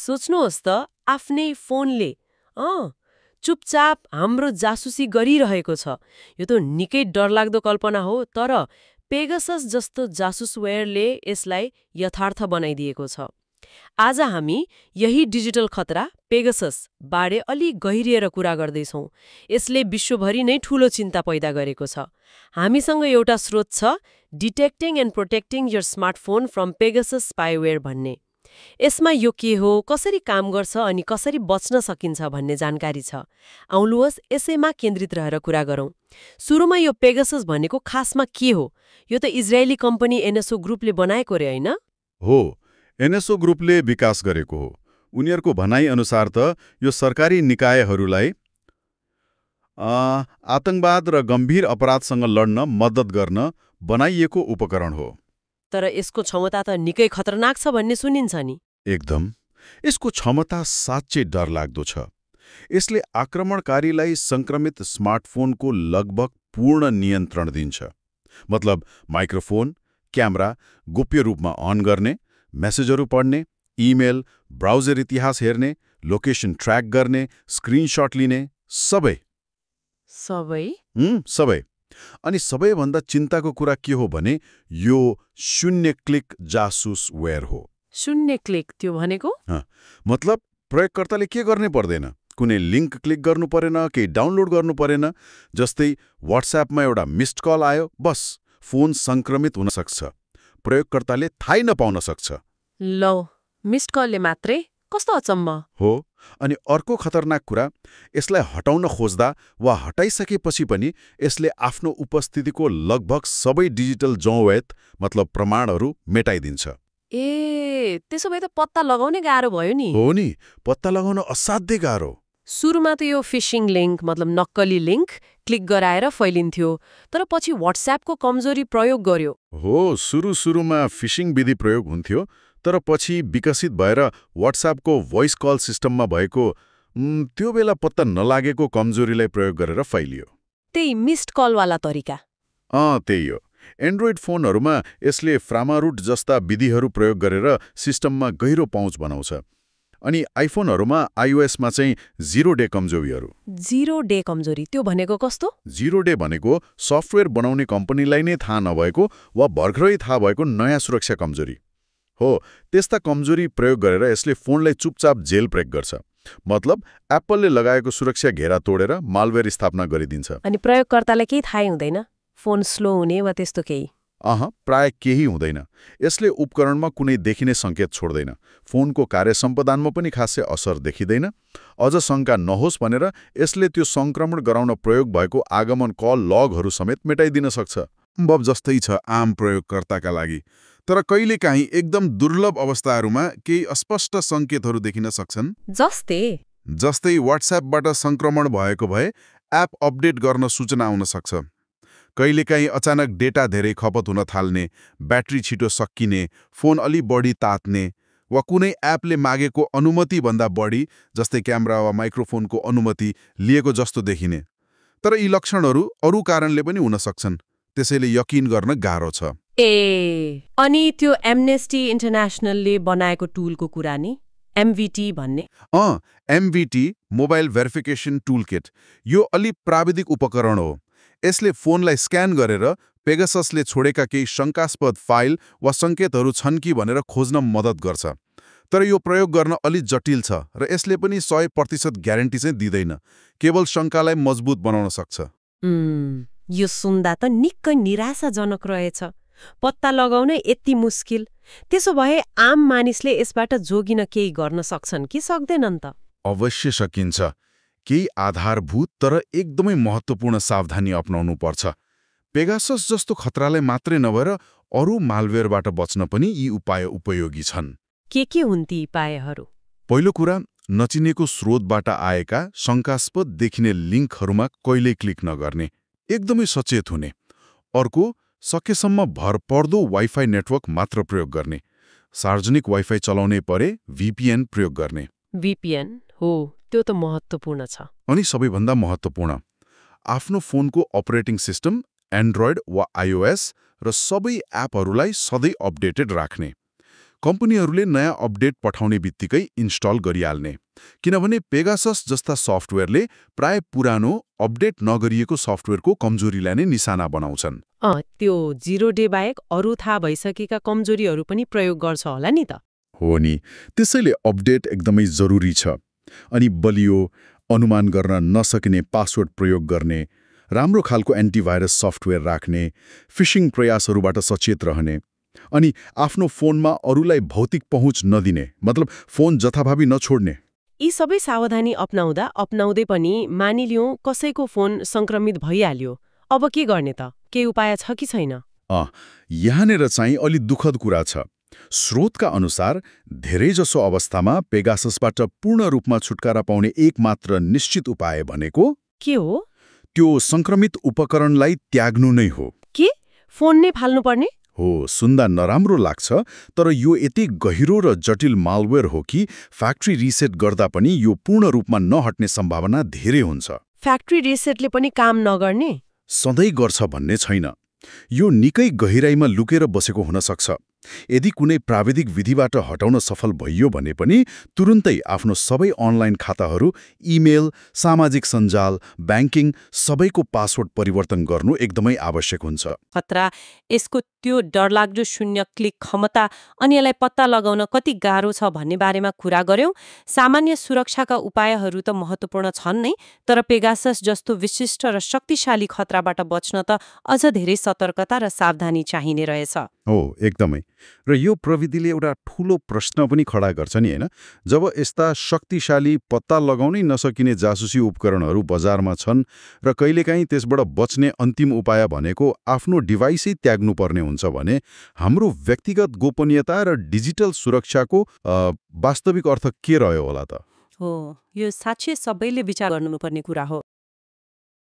सोच्नुहोस् त आफ्नै फोनले चुपचाप हाम्रो जासुसी गरिरहेको छ। यो त निकै डरलाग्दो कल्पना हो, तर पेगासस जस्तो जासुसवेयरले यसलाई यथार्थ बनाइदिएको छ। आज हामी यही डिजिटल खतरा पेगासस बारे अलि गहिरिएर कुरा गर्दैछौँ। यसले विश्वभरि नै ठूलो चिन्ता पैदा गरेको छ। हामीसँग एउटा स्रोत छ, detecting and protecting your smartphone from Pegasus spyware भन्ने। यसमा यो के हो, कसरी काम गर्छ अनि कसरी बच्न सकिन्छ भन्ने जानकारी छ। आउनुहोस् यसैमा केन्द्रित रहेर कुरा गरौँ। सुरुमा यो पेगासस भनेको खासमा के हो? यो त इजरायली कम्पनी एनएसओ ग्रुपले बनाएको रे, होइन? हो, एनएसओ ग्रुपले विकास गरेको हो। उनीहरूको भनाइ-अनुसार त यो सरकारी निकायहरूलाई आतंकवाद र गम्भीर अपराधसँग लड्न मद्दत गर्न बनाइएको उपकरण हो। तर यसको क्षमता त निकै खतरनाक छ भन्ने सुनिन्छ नि। एकदम। यसको क्षमता साँच्चै डरलाग्दो छ। यसले आक्रमणकारीलाई संक्रमित स्मार्टफोनको लगभग पूर्ण नियन्त्रण दिन्छ। मतलब माइक्रोफोन, क्यामेरा गोप्य रूपमा अन गर्ने, मेसेजहरू पढ्ने, इमेल, ब्राउजर इतिहास हेर्ने, लोकेसन ट्र्याक गर्ने, स्क्रिनशट लिने, सबै। सबै। अनि सबैभन्दा चिन्ताको कुरा के हो भने यो शून्य क्लिक जासुसवेयर हो। शून्य क्लिक त्यो भनेको? मतलब प्रयोगकर्ताले के गर्ने पर्दैन, कुनै लिङ्क क्लिक गर्नु परेन, केही डाउनलोड गर्नु परेन। जस्तै व्हाट्सएपमा एउटा मिस्ड कल आयो, बस फोन संक्रमित हुन सक्छ, प्रयोगकर्ताले थाहै नपाउन सक्छ। लौ, मिस्ड कलले मात्रै? कस्तो अचम्म हो। अनि अर्को खतरनाक कुरा, यसलाई हटाउन खोज्दा वा हटाइसकेपछि पनि यसले आफ्नो उपस्थितिको लगभग सबै डिजिटल जौवयत मतलब प्रमाणहरू मेटाइदिन्छ। त्यसो भए त पत्ता लगाउनै गाह्रो भयो नि। हो नि, पत्ता लगाउन असाध्यै गाह्रो। सुरुमा त यो फिशिङ लिङ्क मतलब नक्कली लिङ्क क्लिक गराएर फैलिन्थ्यो, तर पछि व्हाट्सएपको कमजोरी प्रयोग गर्यो। हो, सुरुमा फिशिङ विधि प्रयोग हुन्थ्यो, तर पछि विकसित भएर व्हाट्सएपको भोइस कल सिस्टममा भएको त्यो बेला पत्ता नलागेको कमजोरीलाई प्रयोग गरेर फैलियो। त्यही मिस्ड कलवाला तरिका? त्यही हो। एन्ड्रोइड फोनहरूमा यसले फ्रामारुट जस्ता विधिहरू प्रयोग गरेर सिस्टममा गहिरो पहुँच बनाउँछ। अनि आइफोनहरूमा आइओएसमा चाहिँ जिरो डे कमजोरीहरू। जिरो डे कमजोरी त्यो भनेको कस्तो? जिरो डे भनेको सफ्टवेयर बनाउने कम्पनीलाई नै थाहा नभएको वा भर्खरै थाहा भएको नयाँ सुरक्षा कमजोरी हो। त्यस्ता कमजोरी प्रयोग गरेर यसले फोनलाई चुपचाप जेल ब्रेक गर्छ। मतलब एप्पलले लगाएको सुरक्षा घेरा तोडेर मालवेयर स्थापना गरिदिन्छ। अनि प्रयोगकर्तालाई केही थाहै हुँदैन, फोन स्लो हुने वा त्यस्तो केही? प्राय केही हुँदैन। यसले उपकरणमा कुनै देखिने सङ्केत छोड्दैन। फोनको कार्यसम्पादनमा पनि खासै असर देखिँदैन। अझ शङ्का नहोस् भनेर यसले त्यो सङ्क्रमण गराउन प्रयोग भएको आगमन कल लगहरू समेत मेटाइदिन सक्छ। सम्भव जस्तै छ आम प्रयोगकर्ताका लागि, तर कहिलेकाहीँ एकदम दुर्लभ अवस्थाहरूमा केही अस्पष्ट सङ्केतहरू देखिन सक्छन्। जस्तै व्हाट्सएपबाट सङ्क्रमण भएको भए एप अपडेट गर्न सूचना आउन सक्छ। कहिलेकाहीँ अचानक डेटा धेरै खपत हुन थाल्ने, ब्याट्री छिटो सकिने, फोन अलि बढी तात्ने, वा कुनै एपले मागेको अनुमतिभन्दा बढी जस्तै क्यामेरा वा माइक्रोफोनको अनुमति लिएको जस्तो देखिने। तर यी लक्षणहरू अरू कारणले पनि हुन सक्छन्, त्यसैले यकिन गर्न गाह्रो छ। अनि त्यो एमनेस्टी इन्टरनेसनलले बनाएको टुलको कुरा नि, एमभिटी भन्ने? एमभिटी मोबाइल भेरिफिकेसन टुलकिट, यो अलि प्राविधिक उपकरण हो। यसले फोनलाई स्क्यान गरेर पेगाससले छोडेका केही शङ्कास्पद फाइल वा सङ्केतहरू छन् कि भनेर खोज्न मद्दत गर्छ। तर यो प्रयोग गर्न अलि जटिल छ र यसले पनि 100% ग्यारेन्टी चाहिँ दिँदैन, केवल शङ्कालाई मजबुत बनाउन सक्छ। यो सुन्दा त निकै निराशाजनक रहेछ। पत्ता लगाउन यति मुस्किल। त्यसो भए आम मानिसले यसबाट जोगिन केही गर्न सक्छन् कि सक्दैनन् त? अवश्य सकिन्छ। केही आधारभूत तर एकदमै महत्त्वपूर्ण सावधानी अपनाउनु पर्छ। पेगासस जस्तो खतरालाई मात्रै नभएर अरू मालवेयरबाट बच्न पनि यी उपाय उपयोगी छन्। के हुन् ती उपायहरू? पहिलो कुरा, नचिनेको स्रोतबाट आएका शङ्कास्पद देखिने लिङ्कहरूमा कहिल्यै क्लिक नगर्ने, एकदमै सचेत हुने। अर्को, सकेसम्म भरपर्दो वाइफाई नेटवर्क मात्र प्रयोग गर्ने। सार्वजनिक वाइफाई चलाउनै परे VPN प्रयोग गर्ने। VPN हो, त्यो त महत्त्वपूर्ण छ। अनि सबैभन्दा महत्त्वपूर्ण, आफ्नो फोनको अपरेटिङ सिस्टम एन्ड्रोइड वा iOS र सबै एपहरूलाई सधैँ अपडेटेड राख्ने। कम्पनीहरूले नयाँ अपडेट पठाउने बित्तिकै इन्स्टल गरिहाल्ने, किनभने पेगासस जस्ता सफ्टवेयरले प्राय पुरानो अपडेट नगरिएको सफ्टवेयरको कमजोरीलाई नै निशाना बनाउँछन्। त्यो 0 डे बाहेक अरू थाहा भइसकेका कमजोरीहरू पनि प्रयोग गर्छ होला नि त। हो नि, त्यसैले अपडेट एकदमै जरुरी छ। अनि बलियो, अनुमान गर्न नसकिने पासवर्ड प्रयोग गर्ने, राम्रो खालको एन्टिभाइरस सफ्टवेयर राख्ने, फिशिङ प्रयासहरूबाट सचेत रहने, अनि आफ्नो फोनमा अरूलाई भौतिक पहुँच नदिने, मतलब फोन जथाभावी नछोड्ने। यी सबै सावधानी अपनाउँदै पनि मानिलियौँ कसैको फोन संक्रमित भइहाल्यो, अब के गर्ने त? के उपाय छ कि छैन? यहाँनिर चाहिँ अलि दुःखद कुरा छ। स्रोतका अनुसार धेरैजसो अवस्थामा पेगाससबाट पूर्ण रूपमा छुटकारा पाउने एकमात्र निश्चित उपाय भनेको के हो? त्यो संक्रमित उपकरणलाई त्याग्नु नै हो। के? फोन नै फाल्नुपर्ने? हो, सुन्दा नराम्रो लाग्छ, तर यो यति गहिरो र जटिल मालवेयर हो कि फ्याक्ट्री रिसेट गर्दा पनि यो पूर्ण रूपमा नहट्ने सम्भावना धेरै हुन्छ। फ्याक्ट्री रिसेटले पनि काम नगर्ने? सधैँ गर्छ भन्ने छैन। यो निकै गहिराईमा लुकेर बसेको हुन सक्छ। यदि कुनै प्राविधिक विधिबाट हटाउन सफल भइयो भने पनि तुरुन्तै आफ्नो सबै अनलाइन खाताहरू, इमेल, सामाजिक सञ्जाल, ब्याङ्किङ सबैको पासवर्ड परिवर्तन गर्नु एकदमै आवश्यक हुन्छ। खतरा, यसको त्यो डरलाग्दो 0 क्लिक क्षमता अनि यसलाई पत्ता लगाउन कति गाह्रो छ भन्ने बारेमा कुरा गर्यौं। सामान्य सुरक्षाका उपायहरू त महत्त्वपूर्ण छन् नै, तर पेगासस जस्तो विशिष्ट र शक्तिशाली खतराबाट बच्न त अझ धेरै सतर्कता र सावधानी चाहिने रहेछ। हो, एकदमै। र यो प्रविधिले एउटा ठूलो प्रश्न पनि खडा गर्छ नि, हैन? जब यस्ता शक्तिशाली पत्ता लगाउनै नसकिने जासुसी उपकरणहरू बजारमा छन् र कहिलेकाहीँ त्यसबाट बच्ने अन्तिम उपाय भनेको आफ्नो डिभाइसै त्याग्नुपर्ने हुन्छ भने हाम्रो व्यक्तिगत गोपनीयता र डिजिटल सुरक्षाको वास्तविक अर्थ के रह्यो होला त? हो, यो साँच्चै सबैले विचार गर्नुपर्ने कुरा हो।